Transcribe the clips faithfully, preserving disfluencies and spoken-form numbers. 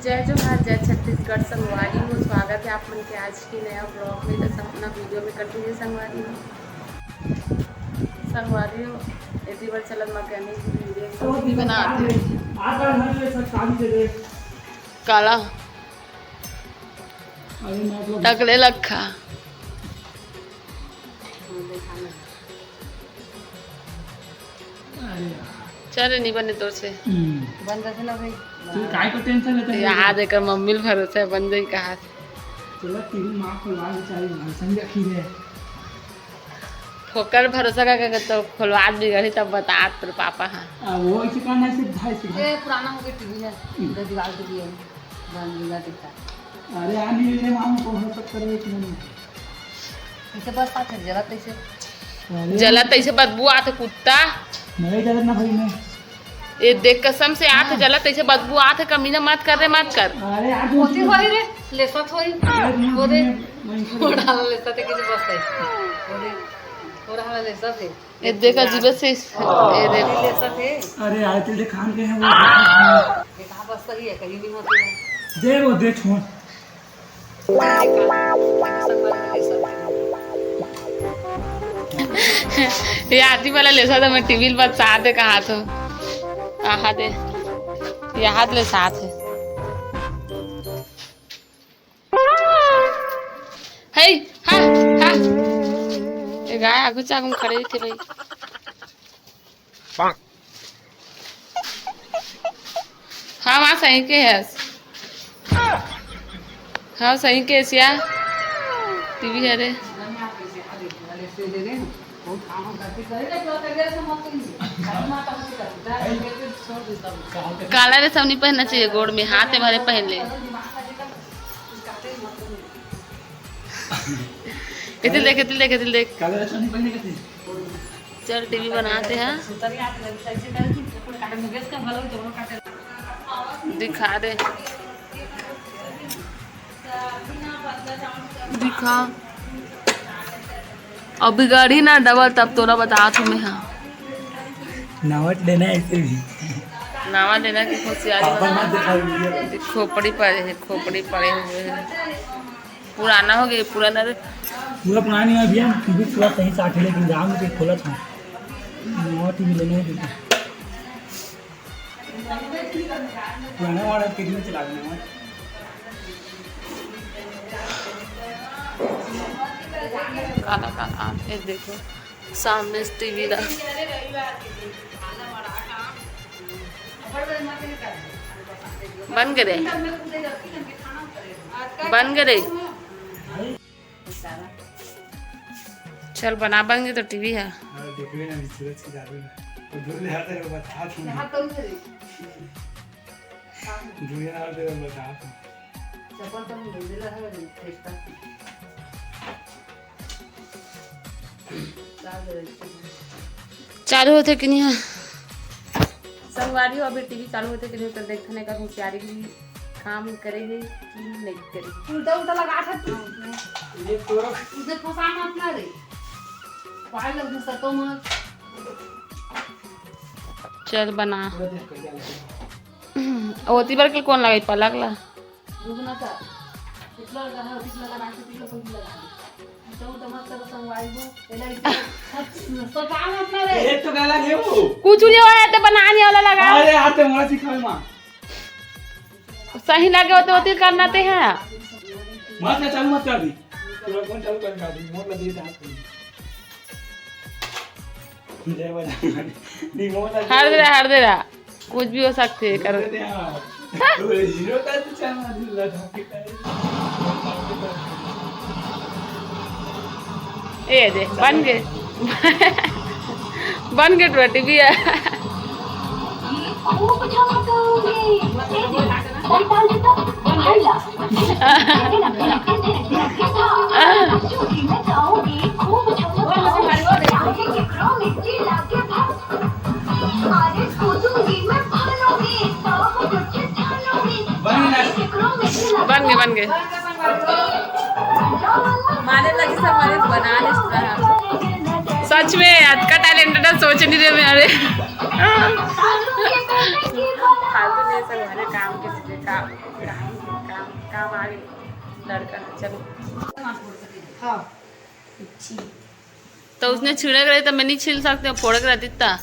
जय जोहार, जय छत्तीसगढ़ संगवारी हो, स्वागत है आप मन के आज के नया vlog में। तो अपना video में कर दीजिए संगवारी हो। संगवारी हो, एती बर चलत मैकेनिक भी video भी बनात हे। काला। अरे मतलब तकले लखा। अरे यार। चल, नहीं बने तोर से। हम्म। बन जाथे ना भाई। तू काय को tension लेता है? याद है, कर मम्मी ल भरोसा है, बन जाई कहा। चलो, तेरी माँ को लाल चाय लाल संग रखी है। फोकर भरोसा का, का, का तो खोलवा दी गई, तब बता तेरे पापा हाँ। आ, वो इसे कहना है, सिर्फ भाई से। ये पुराना हो गया टीवी है, हम्म। इधर दीवार के लिए बन गया दिखता। अरे, आ नहीं ले माम को हो सकता है कि नहीं। इसे बस पाछे जला तैसे। अरे। जला तैसे बदबू आत कुत्ता। नहीं जला ना भाई मैं। ए देख, कसम से आत हे, हाँ। जला तैसे बदबू आत हे, कमीना मत कर रे, मत कर। अरे यार, होती होई रे, लेसत होई। अरे, वो दे। मैं, मैं इसे थोड़ा लेसत हे, किसी बस है। वो दे। थोड़ा लेसत हे। ए देख, अजीब से इस-, ए रे। लेसत हे। अरे यार, तेरे खान के हैं वो। ये कहाँ बस सही है, कहीं नहीं होती है। दे वो, दे छोड़। ये आदमी वाला लेसा तो मैं टीवी पर साथ है कहा तो। आहा दे। ये हाथ ले साथ है। हे, हा, हा। ये गाय आगू चागू खड़े थे भाई। हाँ, माँ सही के हस। हाँ, सही के हस या। टीवी हरे। काला रे सब नहीं पहनना चाहिए गोड़ में, हाथ में भरे पहन ले। इधर देख, इधर देख, इधर देख। काला रे सब नहीं पहने के। चल, टीवी बनाते हैं। दिखा दे, दिखा। अभी गाड़ी ना डबल, तब तोरा बता तुम्हें। हाँ, नवा लेना है इसे भी। नवा लेना की होशियारी पापा बना। मत दिखाओ वीडियो। खोपड़ी पड़े है, खोपड़ी पड़े हुए हैं। पुराना हो गया, पुराना रे। पूरा पुराना नहीं है भैया, टीवी पूरा सही साठ है, लेकिन राम के खोला था। नया टीवी लेने में। पुराना वाला कितने चला देना है? काला काला, ये देखो। सामने से टीवी ला। बन गए रे। बन गए रे। चल बना बन गए तो टीवी है। अरे देखबे ना, सूरज के जादू ना। वो धुल जाते हैं, वो बता दूँ। यहाँ कौन से? धुल जाते हैं, वो बता दूँ। चप्पल तो हम धुल रहा है, फेंकता। चालू होथे कि नहीं? संगवारी हो, अभी टीवी चालू होथे कि नहीं, तो देखने का होशियारी की काम करे हे कि नहीं करे। उल्टा उल्टा लगा था तू। ये तोरा। उसे फंसाना अपना रे। पाए लग सतो मत। चल बना। ओती बर के कौन लगाई पलक ला? दुगना का। पिछला लगा है, पिछला लगा, पिछला पंक्ति लगा दे। तो तो मत करो संगवारी हो। पहले इसे सोचा मत ना रे। ये तो गला है वो। कुछ नहीं हो रहा है, तो बनाने वाला लगा। अरे यार, ते मोला सिखावे माँ। सही लगे हो तो ओती करना ते हैं। मत ना चालू मत कर दी। तेरा फोन चालू कर का दी, मोर लगे था। जय बजरंग बली। नहीं, मोर लगे। हर दे रहा, हर दे रहा। कुछ भी हो सकथे, कर। हीरो का तो चल मार दिला था। ए दे, बन गए। बन गए टूरा टीवी है। बन गए, बन गए। माने लगी सब मारे बना ले रहा। सच में अतका talented है, सोच नहीं रहे मेरे। तो नहीं, संगवारी, काम के चीजें, काम, काम, काम आ गई लड़का। चलो। हाँ। अच्छी। तो उसने छिड़क रही तो मैं नहीं छील सकती हूँ, फोड़क रहती ता।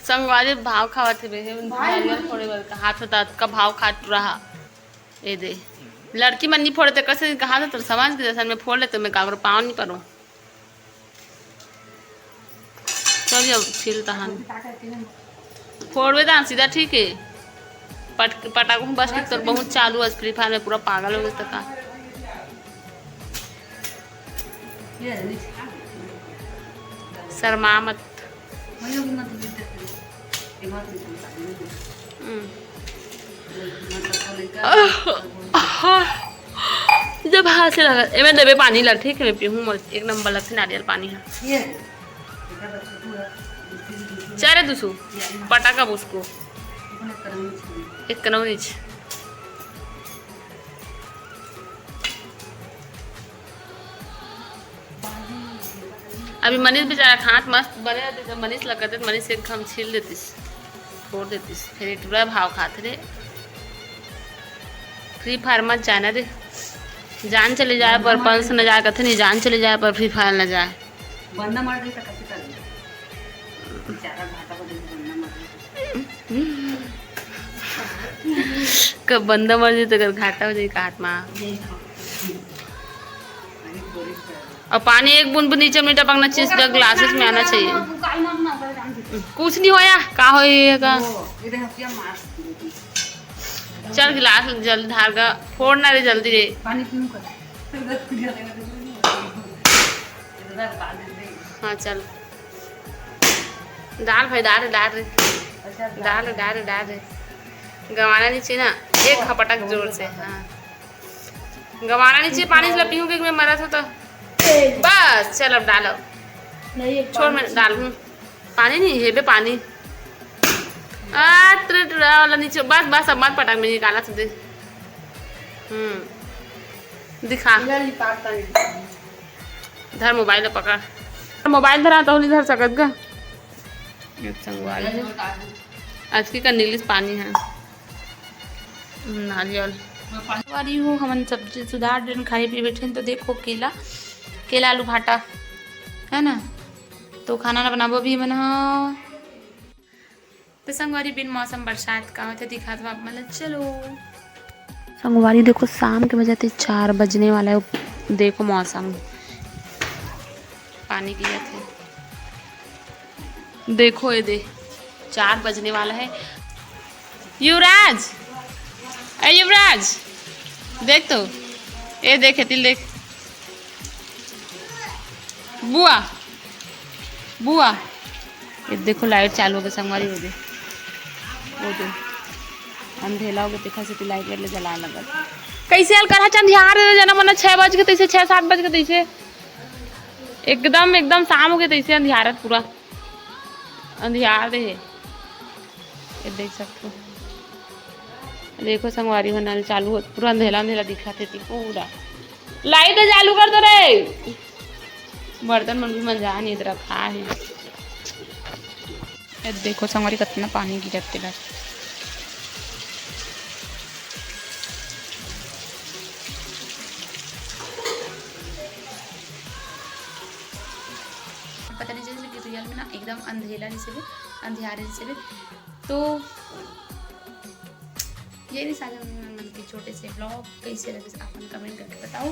संगवारी भाव खावत हे बे, हे भाई नारियल नहीं। फोड़े वाला का हाथ होता का भाव खात रहा। ये दे, लड़की मन नहीं फोड़ते, कैसे कहा था, तो समाज के जैसा मैं फोड़ लेते, मैं काकरो पाँव नहीं पड़ूँ। चल जब छील तहन। फोड़बे तहन सीधा ठीक है। पट-, पटाखू बस के तोर बहुत चालू है, Free Fire में पूरा पागल हो गया था का। शर्मा मत। हम्म। जब हाथ से लगा, एमे देबे पानी ला, ठीक है, मैं पीहूँ मस्त, एक नंबर लगथे नारियल पानी है। चल रे दुसू, पटाखा उसको। एक कनौनीच। अभी मनीष बेचारा के हाथ मस्त बने रहते, तो मनीष लगते तो मनीष एक हम छील देतीस, फोड़ देतीस, फिर इतना भाव खात रे। Free Fire मत जाना रे, जान चले जाए पर पंच न जाए, कथे नहीं, जान चले जाए पर Free Fire न जाए। बंदा मार दे तो कैसे कर दे? बेचारा घाटा को देख बंदा मार दे। कब बंदा मर जाए तो कर घाटा हो जाए का हाथ में। और पानी एक बूंद भी नीचे नहीं टपकना चाहिए, सीधा ग्लासेस में आना चाहिए। कुछ नहीं होया, का होएगा? चल गिलास जल्दी ढार का, फोड़ ना रे जल्दी रे। पानी पीऊँ कर। हाँ चल। डाल भाई, डाल, डाल रे। डाल, डाल, डाल रे। गंवाना नहीं चाहिए ना, एक खपटक जोर से, हाँ। गंवाना नहीं चाहिए, पानी से पीऊँ कि मैं मरा था तो। बस, चल अब डालो। नहीं, एक छोड़, मैं डाल हूँ। पानी नहीं है बे, पानी। आ, तेरे टुरा वाला नीचे, बस, बस, अब मत पटक, मैं निकाला तुझे। हम्म, दिखा। इधर मोबाइल पकड़, मोबाइल धरा तो नहीं धर सकत गा। एक संगवारी। आज की का नीलिस पानी है। नारियल। संगवारी हो, हमन सब्जी सुधार डेन, खाए पी बैठे, तो देखो केला, केला आलू भाटा है ना, तो खाना ना बनाबो अभी हमन ह। तो संगवारी बिन मौसम बरसात का होथे दिखात हो आप मन ल। चलो संगवारी देखो, शाम के बजत हे चार बजने वाला है। देखो मौसम, पानी गिरत हे। देखो ये दे, चार बजने वाला है। युवराज, ए युवराज, देख तो, ये देख, तिल देख, बुआ, बुआ, ये देखो लाइट चालू हो गई संगवारी, हो गई, हो गई, अंधेला हो गया, देखा से लाइट वाले जला लगा। कैसे हल करा चंद यार, जना मना छह बज के तैसे, छह सात बज के तैसे, एकदम, एकदम शाम हो गई तैसे अंधियारत पूरा। अंधियार दे हे। ये देख सकते हो। देखो संगवारी हो, नल चालू हो, पूरा अंधेला अंधेला दिखत हे ती पूरा। लाइट चालू कर दो रे। बर्तन मन भी मंजा नहीं रखा है। ये देखो संगवारी कितना पानी गिरत तेला। पता नहीं चल कि रियल में ना एकदम अंधेला जैसे भी, अंधियारे जैसे भी। तो ये नहीं सारे मन के छोटे से vlog कैसे लगे आप मन comment करके बताओ।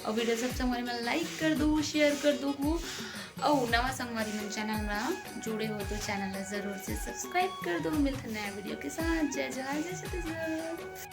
और video सब संगवारी मन like कर दो, share कर दो हो। और नवा संगवारी मन channel में जुड़े हो तो channel ला जरूर से subscribe कर दो। मिलते नया video के साथ। जय जोहार, जय छत्तीसगढ़।